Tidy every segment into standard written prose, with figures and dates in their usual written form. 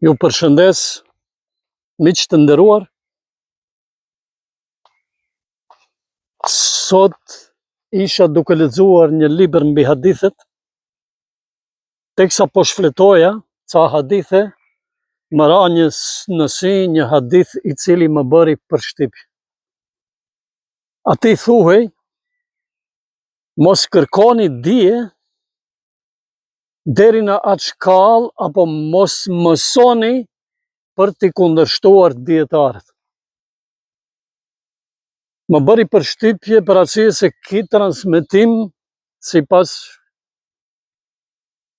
Ju përshëndes, miq të nderuar. Sot isha duke lexuar një libër mbi hadithet. Teksa po shfletoja ca hadithe, më ra një në sy një hadith i cili më bëri përshtypje. Aty thuhej, mos kërkoni dije deri në atë shkallë apo mos mësoni për t'i kundërshtuar dijetarët. Më bëri përshtypje për arsye se ky transmetim sipas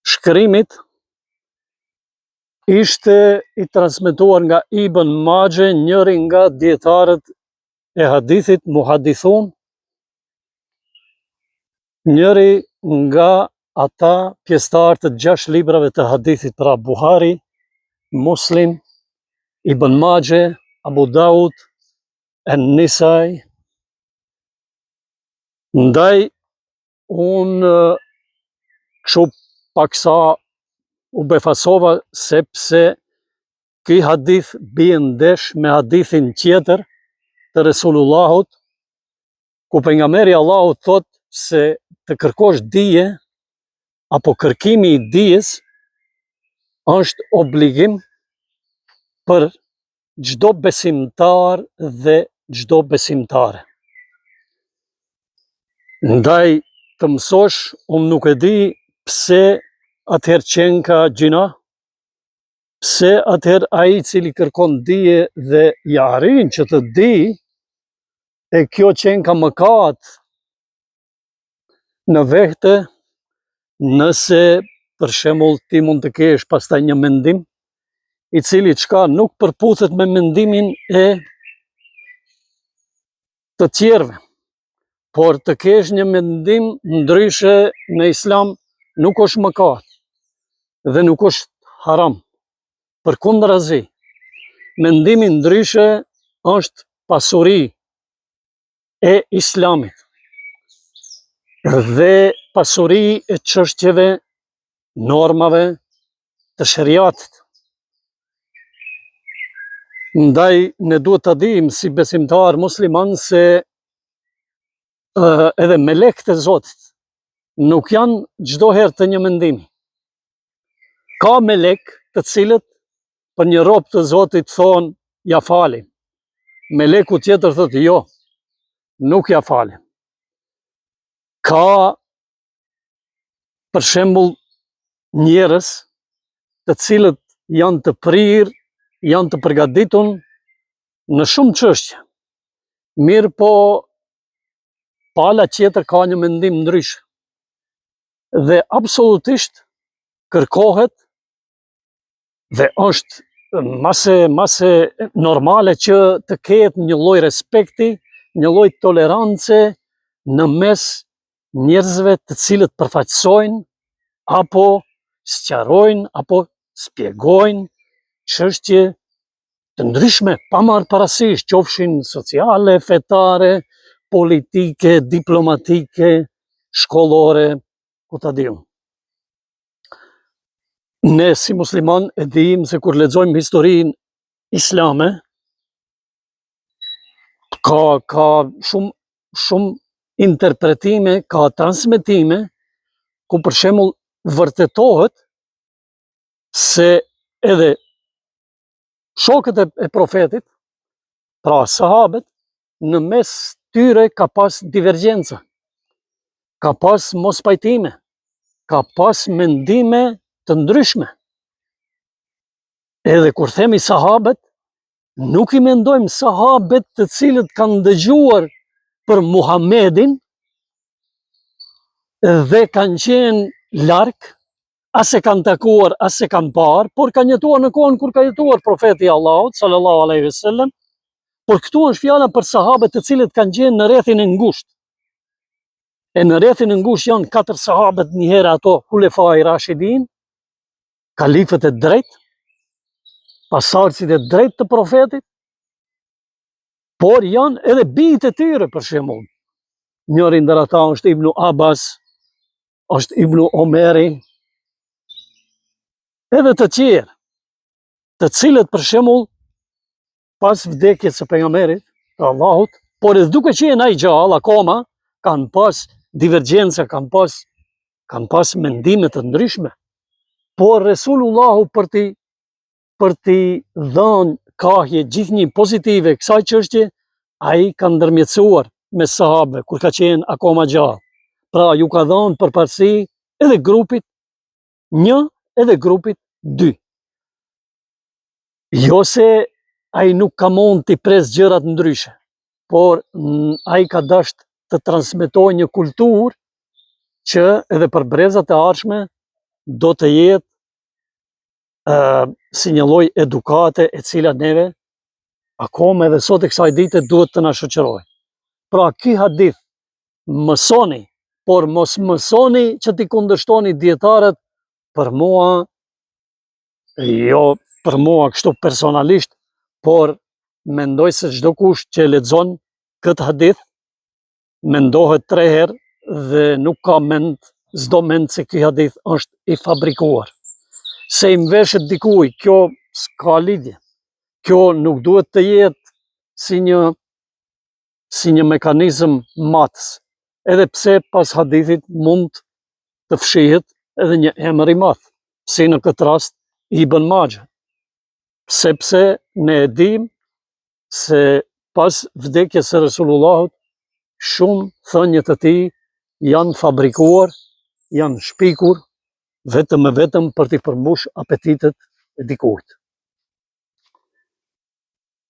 shkrimit ishte i transmetuar nga Ibn Maxhe, njëri nga dijetarët e hadithit muhadithun, njëri nga ata pjesëtarë të gjashtë librave të hadithit, pra Buhari, Muslim, Ibn Maxhe, Abu Daud, En Nisai. Ndaj, unë kështu paksa u befasova sepse Ky hadith bie ndesh me hadithin tjetër të Resulullahut, ku pejgamberi i Allahut thotë se të kërkosh dije apo kërkimi i dijes është obligim për çdo besimtar dhe çdo besimtare. Ndaj të mësosh, unë nuk e di pse atëherë qenka gjynah, Pse atëherë ai i cili kërkon dije dhe ia arrin që të di, e kjo qenka mëkat në vehte, nëse për shembull ti mund të kesh pastaj një mendim, i cili çka nuk përputhet me mendimin e të tjerëve. Por të kesh një mendim ndryshe në islam nuk është mëkat dhe nuk është haram. Përkundrazi, mendimi ndryshe është pasuri e islamit dhe pasuri e çështjeve, normave të sheriatit. Ndaj ne duhet ta dimë si besimtarë muslimanë se edhe melekët e Zotit nuk janë çdo herë të një mendimi. Ka melek të cilët për një rob të Zotit thonë ja falim. Meleku tjetër thotë jo, nuk ja falim. Ka për shembull njerëz të cilët janë të prirë, janë të përgatitun në shumë çështje. Mirëpo, pala tjetër ka një mendim ndryshe. Dhe absolutisht kërkohet dhe është ma se, ma se normale që të ketë një lloj respekti, një lloj tolerance në mes njerëzve të cilët përfaqësojnë apo sqarojnë apo shpjegojnë çështje të ndryshme pa marrë parasysh qofshin sociale, fetare, politike, diplomatike, shkollore, ku ta di unë. Ne si muslimanë e dimë se kur lexojmë historinë islame, ka, ka shumë, shumë interpretime, ka transmetime, ku për shembull vërtetohet se edhe shokët e, e profetit, pra sahabët, në mes tyre ka pas divergjenca, ka pas mospajtime, ka pas mendime të ndryshme. Edhe kur themi sahabët, nuk i mendojmë sahabët të cilët kanë dëgjuar për Muhammedin dhe kanë qenë larg, as e kanë takuar, as e kanë parë, por kanë jetuar në kohën kur ka jetuar profeti i Allahut, sallallahu alaihi wasallam, por këtu është fjala për sahabët të cilët kanë qenë në rrethin e ngushtë. E në rrethin e ngushtë janë katër sahabët njëherë ato Hulefai Rashidin, kalifët e drejtë, pasardhësit e drejtë të profetit, por janë edhe bijtë e tyre për shembull. Njëri ndër ata është Ibnu Abbas, është Ibnu Omeri, edhe të tjerë. Të cilët për shembull pas vdekjes së pejgamberit të Allahut, por edhe duke qenë ai gjallë akoma, kanë pas divergjenca, kanë pas kanë pas mendime të ndryshme. Por Resulullahu për t'i për t'i dhënë kahje gjithnjë pozitive kësaj çështje, ai ka ndërmjetësuar mes sahabëve kur ka qenë akoma gjallë. Pra ju ka dhënë përparësi edhe grupit një edhe grupit dy. Jo se ai nuk ka mund t'i presë gjërat ndryshe, por ai ka dasht të transmetojë një kulturë që edhe për brezat e ardhshme do të jetë uh, si një lloj edukate e cila neve akoma edhe sot e kësaj dite duhet të na shoqërojë. Pra ky hadith mësoni, por mos mësoni që t'i kundërshtoni dijetarët për mua jo për mua kështu personalisht, por mendoj se çdokush që e lexon këtë hadith mendohet tre herë dhe nuk ka mend, s'do mend se ky hadith është i fabrikuar. Se i mveshet dikuj, kjo s'ka lidhje. Kjo nuk duhet të jetë si një si një mekanizëm matës, edhe pse pas hadithit mund të fshihet edhe një emër i madh, si në këtë rast Ibn Maxhe, sepse ne e dimë se pas vdekjes së Resulullahut, shumë thënie të tij janë fabrikuar, janë shpikur, vetëm e vetëm për t'i përmbush apetitet e dikujt.